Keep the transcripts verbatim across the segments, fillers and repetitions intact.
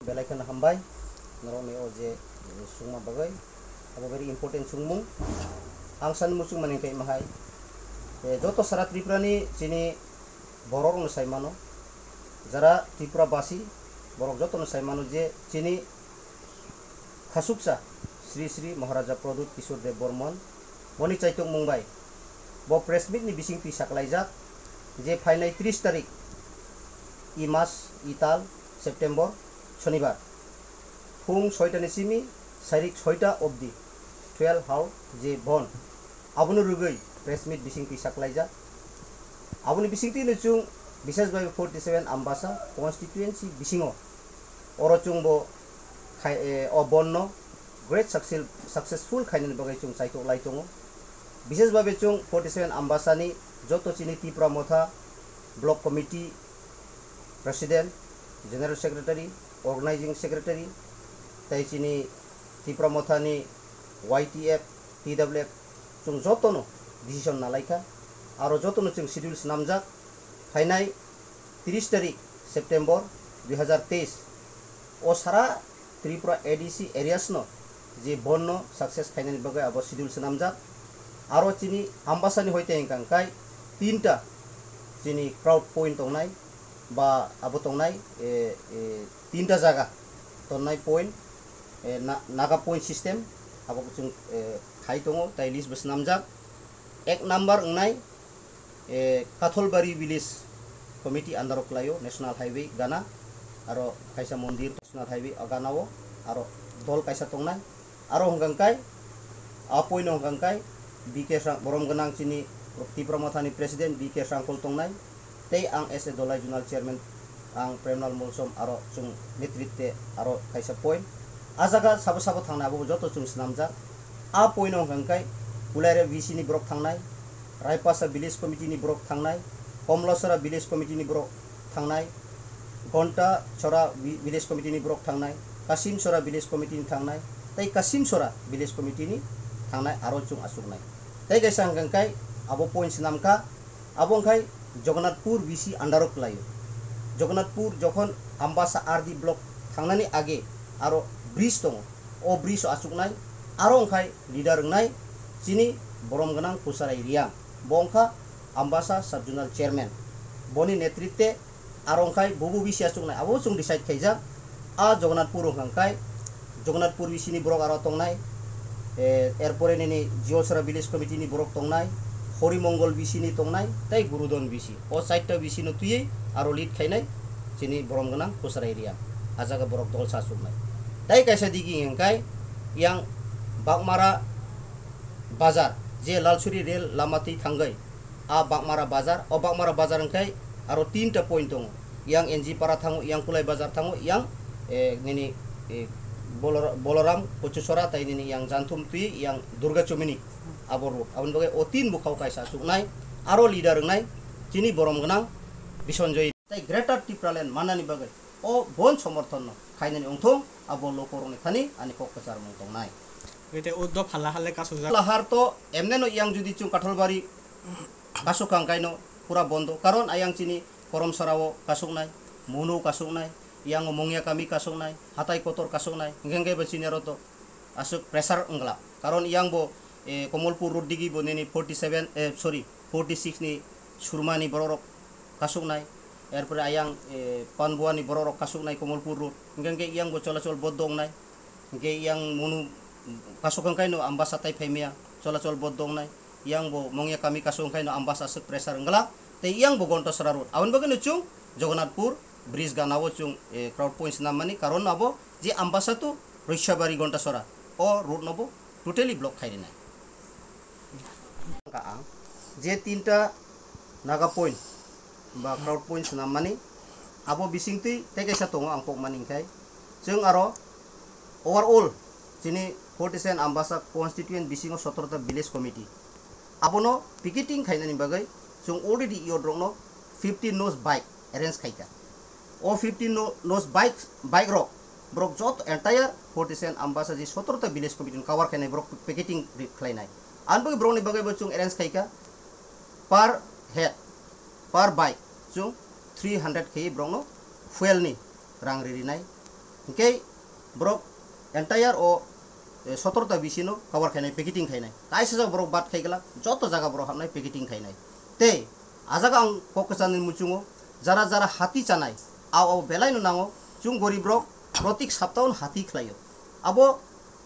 Belai kheno hambai norokni o je, eh, sungma bagwi. Abo very important sungmung. Ang sani muchung mani khe mahai, eh, joto sara Tripura ni chini borok rokno sai mano, jara Tripura basi borok jotono sai mano je chini khasuksa Sri Sri Maharaja Pradyut Kishore Dev Bormon boni chaitokmung bai bo press meet ni bisingtwi saklaijak je phainai tris tarik i mas, i tal, September, Shonibar, phung soita ni simi sairik soita obdi, twelve hour je bon, abono rwgwi press meet bisingtwi saklaijak. Aboni bisingtwi no chwng bises bai forty seven Ambasa constituency bisingo oro chwng bo khai, eh, o bon no great success, successful khainani bagwi chwng chaitok lai tongo. Bises bai chwng forty seven Ambasa ni joto chini Tipra Motha block committee president, general secretary, organizing secretary, tei chini Tipra Motha ni Y T F, T W F, chwng jotono decision nalaikha, aro jotono chwng schedule swnamjak, phainai tris tarik September dui hazar teis o sara Tripura A D C areas no je bon no success khainani bagwi abo schedule swnamjak. Aro chini Ambasa ni hoite hwnkha hwnkhe tinta chini crowd point tongnai ba abo tongnai, eh, eh, tinta jaga tongnai point, eh, na-, naga point system abo chwng, eh, khai tongo, tai list bo swnamjak. Ek number wngnai, eh, Katholbari Village Committee under o kwlaio, National Highway gana, aro kaisa mondir National Highway o gana o, aro dol kaisa tongnai. Aro hwnkha hwnkhe a point o hwnkha hwnkhe B K Sra-, borom gwnang chini Tipra Mothani President B K Srangkhol tongnai, tei ang as a Dholai Zonal Chairman ang Premlal Molsom aro chwng netritwe aro kaisa point. A jaga sabo sabo thangnai abo joto chwng swnamjak. A point o hwnkha hwnkhe Kulaira V C ni borok thangnai, Raipasa Village Committee ni borok thangnai, Komlasora Village Committee ni borok thangnai, Gonta Sora Vi-, Village Committee ni borok thangnai, Kasim Sora Village Committee ni thangnai, tei Kasim Sora Village Committee ni thangnai aro chwng achuknai. Tei kaisa hwnkha hwnkhe abo point swnamkha, abo hwnkhe Jagannathpur V C under o kwlaio. Jagannathpur jokhon Ambasa R D block thangnani age aro bridge tongo, o bridge o achuknai, aro hwnkhe leader wngnai chini borom gwnang Kusarai Reang, bo wngkha Ambasa Sub Zonal Chairman, boni netritwe aro hwnkhe bubu V C achuknai, abo chwng decide khaijak. A Jagannathpur wngkha hwnkhe Jagannathpur V C ni borok aro tongnai, eh, erpore nini Jiosora Village Committee ni borok tongnai, Horimongol V C ni tongnai, tei Gurudon V C. O chaita V C no twiwi aro lead khainai chini borom gwnang Kusarai Reang. A jaga borok dol sa chuknai. Tei kaisa digi hwnkhe yang Bakmara Bazar, je Lalsuri rel lama twi thangwi, a Bakmara Bazar, o Bakmara Bazar hwnkhe aro tinta point tongo. Yang N G Para thango, yang Kulai Bazar thango, yang, eh, nini, eh, Bolor-, Boloram, Kochusora, tei nini yang Janthum twi, yang Durga Chomini, abo road. Aboni bagwi o tin bwkhao kaisa achuknai, aro leader wngnai, chini borom gwnang Bisonjoy. Tei Greater Tipraland mannani bagwi o bon somorthon no khainani wngthung, abo lokorokni thani ani kok kwcharmung tongnai. Tei o dopha lahar le kasujak. Lahar to emne no yang judi chwng Katholbari kasuk kha hwnkhe no pura bondo. Karon ayang chini Koromsara o kasuknai, Munu kasuknai, yang o Mongya kami kasuknai, Hatai Kotor kasuknai, hwnkhe hwnkhe bo chini aro to aswk pressure wngla. Karon yang bo, eh, Komolpur road digi bo nini forty seven, eh, sorry, forty six ni Surmani borok rok kasuknai, erpore ayang, eh, Panbuani borok rok kasuknai Komolpur road. Hwnkhe hwnkhe yang bo cholachol bondo wngnai. Hwnkhe yang Munu kasuk hwnkhe no Ambasa tai phaimaya cholachol bondo wngnai. Yang bo Mongya kami kasuk hwnkhe no Ambasa aswk pressure wngla. Tei yang bo Gontasora road. Aboni bagwi no chwng Jagannathpur bridge gana o chwng, eh, crowd point swnam mani karon abo je Ambasa to Roisabari Gontasora o road no bo totally block khai rinai. Ang je tinta naga point ba crowd point swnam mani, abo bisingtwi tei kaisa tongo ang pok mani hwnkhe, chwng aro overall chini forty seven Ambasa constituent bisingo sotorta village committee, abono picketing khainani bagwi chwng already youth rokno fifty nos bike arrange khaikha. O fifty no-, nos bike, bike rok, borok joto entire forty seven Ambasa ji sotorta village committee ni cover khainai borok picketing ri-, khlainai. Ang bagwi borokni bagwi bo chwng arrange khaikha per head, per bike chwng three hundred khe borokno fuel ni rang ririnai. Hwnkhe borok entire o, eh, sotoro ta B C no cover khainai, picketing khainai. Kaisa jaga borok bad khai glak, joto jaga borok hapnai, picketing khainai. Tei a jaga ang kok kwcharni muchungo, jara jara hati chanai, ao ao belai no nango, chwng gorib rok protik saptao no hati khlaio. Abo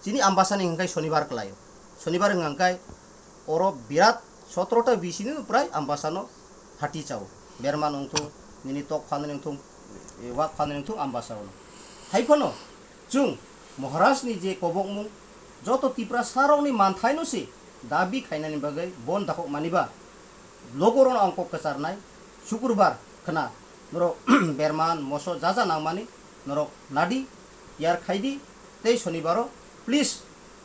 chini Ambasani hwnkhe sonibar khlaio. Sonibar hwnkhe oro birat sotoro ta B C ni prai Ambasano hati chao. Berman wngthung, nini tok phanani wngthung, eh, wak phanani wngthung Ambasa ono. Hai phano chwng Maharajni je kobokmung joto Tiprasarokni manthaino se dabi khainani bagwi bon dakhok maniba logorokno ang kok kwcharnai. Sukurbar khna norok berman, moso, ja ja nangmani norok nadi, tiyar khaidi, tei sonibaro please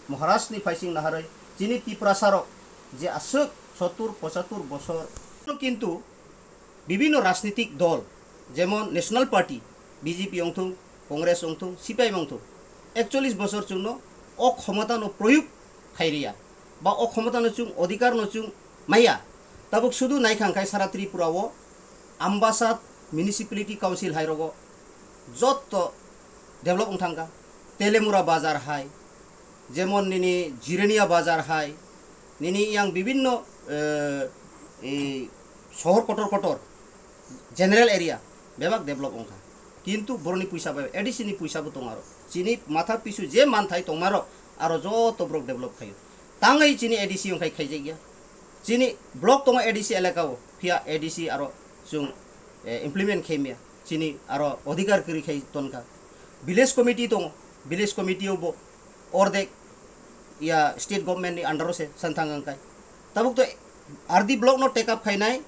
Maharajni phaising naharwi chini Tiprasarok je aswk sottur pochattur bosor, kintu bibhinno rajnitik dol, jemon National Party, B J P wngthung, Congress wngthung, C P I M wngthung, ekchollis bosor chwngno o khomotano proyog khairiya, ba o khomotano chwng odhikarno chwng maya. Tabuk sudu naikha hwnkhe sara Tripura o Ambasa Municipality Council hai rogo jotto develop wng thangkha. Telemura bazar hai, jemon nini Jirania bazar hai, nini yang bibhinno, eh, ei sohor kotor kotor, general area bebak develop wngkha. Kintu boroni puisa bai, A D C ni puisa bo tong aro. Chini matha pisu je manthai tongmarok aro joto borok develop khaio. Tangwi chini A D C wngkhai khaijakya. Chini block tongo A D C elaka o, phiya A D C aro chwng, eh, implement khaimya. Chini aro odhikar kwrwi khai tonkha. Village committee tongo, village committee o bo ordek ya state government ni under o se santhang wngkhai. Tabuk to R D block no take up khainai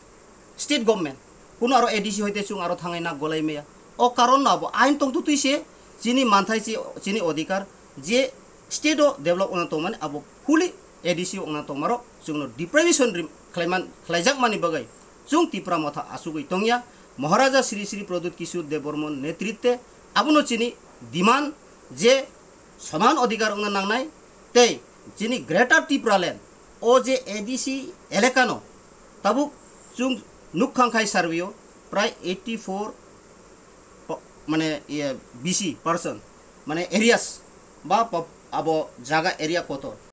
state government. Kuno aro A D C hoite chwng aro thangai na golai maya. O karon no abo ain tong tutui se chini manthai chi, chini odhikar je state o develop wngna tongmani abo fully A D C o wngna tongmarok chwngno deprivation rim-, khlaiman-, khlaijakmani bagwi chwng Tipra Motha achugwi tongya. Maharaja Sri Sri Pradyut Kishore Debbarman netritwe abono chini demand je soman odhikar wngna nangnai tei chini Greater Tipraland o je A D C elakano tabuk chwng nukkhang khai survey o prai eighty four po-, mane, iye, B C percent, mane, areas ba pop-, abo jaga area kotor.